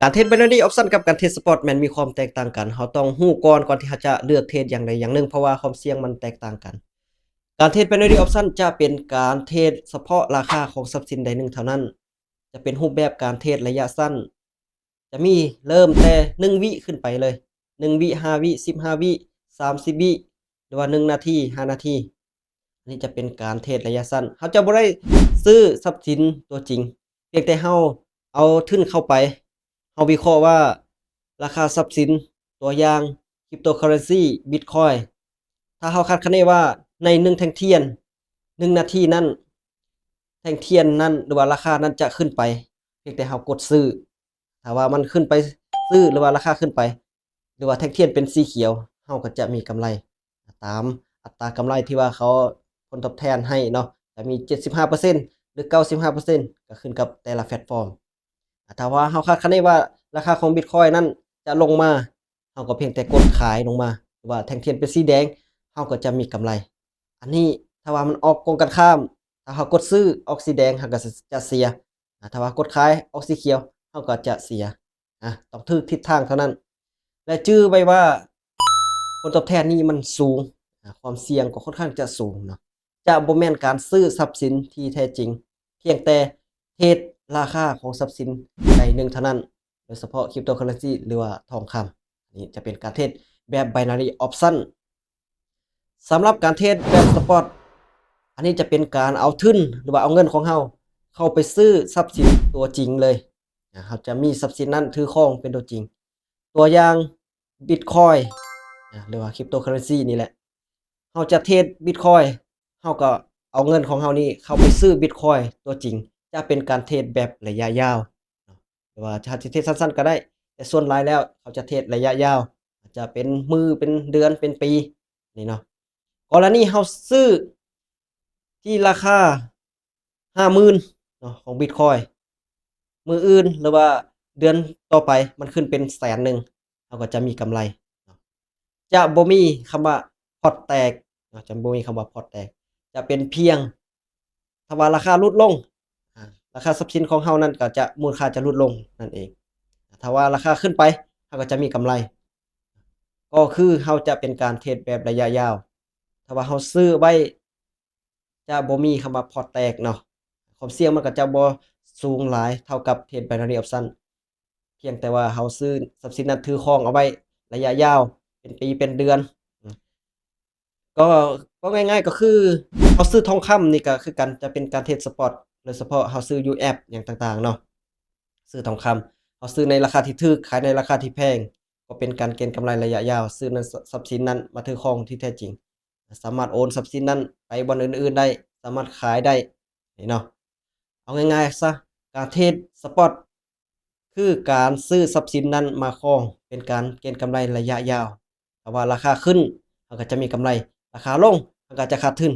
ການເທຣດ binary option ກັບການເທຣດ spot ແມ່ນມີຄວາມແຕກຕ່າງກັນ. ເຮົາຕ້ອງຮູ້ກ່ອນ ກ່ອນທີ່ເຮົາຈະເລືອກເທຣດຢ່າງໃດຢ່າງໜຶ່ງ ເພາະວ່າຄວາມສ່ຽງມັນແຕກຕ່າງກັນ. ການເທຣດ binary option ຈະເປັນການເທຣດສະເພາະລາຄາຂອງຊັບສິນໃດໜຶ່ງເທົ່ານັ້ນ, ຈະເປັນຮູບແບບການເທຣດໄລຍະສັ້ນ, ຈະມີເລີ່ມແຕ່ໜຶ່ງວິຂຶ້ນໄປເລີຍ, ໜຶ່ງວິ, ຫ້າວິ, ສິບຫ້າວິ, ສາມສິບວິ ຫຼືວ່າໜຶ່ງນາທີ, ຫ້ານາທີ. ອັນນີ້ຈະເປັນການເທຣດໄລຍະສັ້ນ. ເຮົາຈະບໍ່ໄດ້ຊື້ຊັບສິນຕົວຈິງ, ພຽງແຕ່ເຮົາເອົາທຶນເຂົ້າໄປ, ເຮົາວິເຄາະວ່າລາຄາຊັບສິນ, ຕົວຢ່າງ cryptocurrency Bitcoin, ຖ້າເຮົາຄາດຄະເນວ່າໃນໜຶ່ງແທ່ງທຽນ, ໜຶ່ງນາທີນັ້ນ, ແທ່ງທຽນນັ້ນ ຫຼືວ່າລາຄານັ້ນຈະຂຶ້ນໄປ, ພຽງແຕ່ເຮົາກົດຊື້. ຖ້າວ່າມັນຂຶ້ນໄປຊື້ ຫຼືວ່າລາຄາຂຶ້ນໄປ ຫຼືວ່າແທ່ງທຽນເປັນສີຂຽວ, ເຮົາກໍຈະມີກຳໄລ ຕາມອັດຕາກຳໄລທີ່ວ່າເຂົາ ຜົນຕອບແທນໃຫ້ເນາະ, ຈະມີເຈັດສິບຫ້າເປີເຊັນ ຫຼື ເກົ້າສິບຫ້າເປີເຊັນ ກໍຂຶ້ນກັບແຕ່ລະແພລດຟອມ. ຖ້າວ່າເຮົາຄາດຄະເນວ່າລາຄາຂອງ Bitcoin ນັ້ນຈະລົງມາ, ເຮົາກໍພຽງແຕ່ກົດຂາຍລົງມາ, ຫຼືວ່າແທ່ງທຽນເປັນສີແດງ, ເຮົາກໍຈະມີກຳໄລ. ອັນນີ້ຖ້າວ່າມັນອອກກົງກັນຂ້າມ, ຖ້າເຮົາກົດຊື້ອອກສີແດງ, ເຮົາກໍຈະເສຍ. ອາ ຖ້າວ່າກົດຂາຍອອກສີຂຽວ, ເຮົາກໍຈະເສຍ. ອາ ຕ້ອງຖືກທິດທາງເທົ່ານັ້ນ ແລະ ຈື່ໄວ້ວ່າຜົນຕອບແທນນີ້ມັນສູງ, ອາ ຄວາມສ່ຽງກໍຄ່ອນຂ້າງຈະສູງເນາະ. ຈະບໍ່ແມ່ນການຊື້ຊັບສິນທີ່ແທ້ຈິງ, ພຽງແຕ່ເທຣດລາຄາຂອງຊັບສິນໃດໜຶ່ງເທົ່ານັ້ນ, ໂດຍສະເພາະ cryptocurrency ຫຼືວ່າທອງຄຳ. ນີ້ຈະເປັນການເທຣດແບບ binary option. ສຳລັບການເທຣດແບບ spot, ອັນນີ້ຈະເປັນການເອົາທຶນ ຫຼືວ່າເອົາເງິນຂອງເຮົາເຂົ້າໄປຊື້ຊັບສິນຕົວຈິງເລີຍ. ເຮົາຈະມີຊັບສິນນັ້ນຖືຄອງເປັນຕົວຈິງ. ຕົວຢ່າງ Bitcoin ນະ ຫຼືວ່າ cryptocurrency ນີ້ແຫຼະ. ເຮົາຈະເທຣດ Bitcoin, ເຮົາກໍເອົາເງິນຂອງເຮົານີ້ເຂົ້າໄປຊື້ Bitcoin ຕົວຈິງ, ຈະເປັນການເທຣດແບບໄລຍະຍາວເນາະ. ຫຼືວ່າຖ້າຊິເທຣດສັ້ນໆກໍໄດ້, ແຕ່ສ່ວນຫຼາຍແລ້ວເຂົາຈະເທຣດໄລຍະຍາວ, ອາດຈະເປັນມື້, ເປັນເດືອນ, ເປັນປີ ນີ້ເນາະ. ກໍລະນີເຮົາຊື້ທີ່ລາຄາ ຫ້າໝື່ນເນາະ ຂອງ Bitcoin, ມື້ອື່ນ ຫຼືວ່າເດືອນຕໍ່ໄປມັນຂຶ້ນເປັນແສນໜຶ່ງ, ເຮົາກໍຈະມີກຳໄລເນາະ. ຈະບໍ່ມີຄຳວ່າພອດແຕກເນາະ, ຈະບໍ່ມີຄຳວ່າພອດແຕກ. ຈະເປັນພຽງ ຖ້າວ່າລາຄາຫຼຸດລົງ, ອາ ລາຄາຊັບສິນຂອງເຮົານັ້ນກໍຈະ ມູນຄ່າຈະຫຼຸດລົງນັ້ນເອງ. ຖ້າວ່າລາຄາຂຶ້ນໄປ, ເຮົາກໍຈະມີກຳໄລ. ກໍຄືເຮົາຈະເປັນການເທຣດແບບໄລຍະຍາວ. ຖ້າວ່າເຮົາຊື້ໄວ້ ຈະບໍ່ມີຄຳວ່າພອດແຕກເນາະ, ຄວາມສ່ຽງມັນກໍຈະບໍ່ສູງຫຼາຍເທົ່າກັບເທຣດ binary option, ພຽງແຕ່ວ່າເຮົາຊື້ຊັບສິນນັ້ນຖືຄອງເອົາໄວ້ໄລຍະຍາວ ເປັນປີເປັນເດືອນ. ກໍ ກໍງ່າຍໆກໍຄືເຮົາຊື້ທອງຄຳນີ້ກໍຄືກັນ, ຈະເປັນການເທຣດ spot, ໂດຍສະເພາະເຮົາຊື້ຢູ່ແອັບຫຍັງຕ່າງໆເນາະ, ຊື້ທອງຄຳ, ເຮົາຊື້ໃນລາຄາທີ່ຖືກ, ຂາຍໃນລາຄາທີ່ແພງ, ກໍເປັນການເກັງກຳໄລໄລຍະຍາວ, ຊື້ນັ້ນ ຊັບສິນນັ້ນມາຖືຄອງທີ່ແທ້ຈິງ. ສາມາດໂອນຊັບສິນນັ້ນໄປບ່ອນອື່ນໆໄດ້, ສາມາດຂາຍໄດ້ ນີ້ເນາະ. ເອົາງ່າຍໆຊະ, ການເທຣດ spot ຄືການຊື້ຊັບສິນນັ້ນມາຄອງ, ເປັນການເກັງກຳໄລໄລຍະຍາວ. ຖ້າວ່າລາຄາຂຶ້ນ, ເຮົາກໍຈະມີກຳໄລ, ລາຄາລົງ, ເຮົາກໍຈະຂາດທຶນ.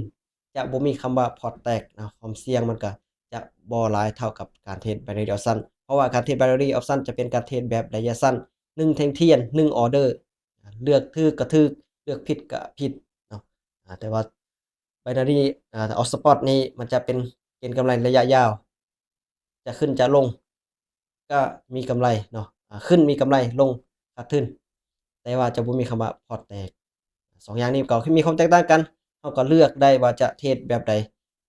ຈະບໍ່ມີຄຳວ່າພອດແຕກເນາະ, ຄວາມສ່ຽງມັນກໍຈະບໍ່ຫຼາຍເທົ່າກັບການເທຣດ binary option, ເພາະວ່າການເທຣດ binary option ຈະເປັນການເທຣດແບບໄລຍະສັ້ນ, ໜຶ່ງແທ່ງທຽນ, ໜຶ່ງອໍເດີ, ເລືອກຖືກກໍຖືກ, ເລືອກຜິດກໍຜິດເນາະ. ອາ ແຕ່ວ່າ binary ອາ spot ນີ້ມັນຈະເປັນເກັງກຳໄລໄລຍະຍາວ, ຈະຂຶ້ນຈະລົງກໍມີກຳໄລເນາະ, ອາ ຂຶ້ນມີກຳໄລ, ລົງຂາດທຶນ, ແຕ່ວ່າຈະບໍ່ມີຄຳວ່າພອດແຕກ. ສອງຢ່າງນີ້ກໍຄືມີຄວາມແຕກຕ່າງກັນ, ເຮົາກໍເລືອກໄດ້ວ່າຈະເທຣດແບບໃດ.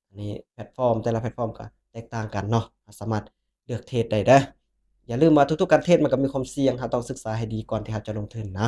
ອັນນີ້ແພລດຟອມ ແຕ່ລະແພລດຟອມກໍແຕກຕ່າງກັນເນາະ, ສາມາດເລືອກເທຣດໄດ້ເດີ້. ຢ່າລືມວ່າທຸກໆການເທຣດມັນກໍມີຄວາມສ່ຽງ, ເຮົາຕ້ອງສຶກສາໃຫ້ດີກ່ອນທີ່ເຮົາຈະລົງທຶນນະ.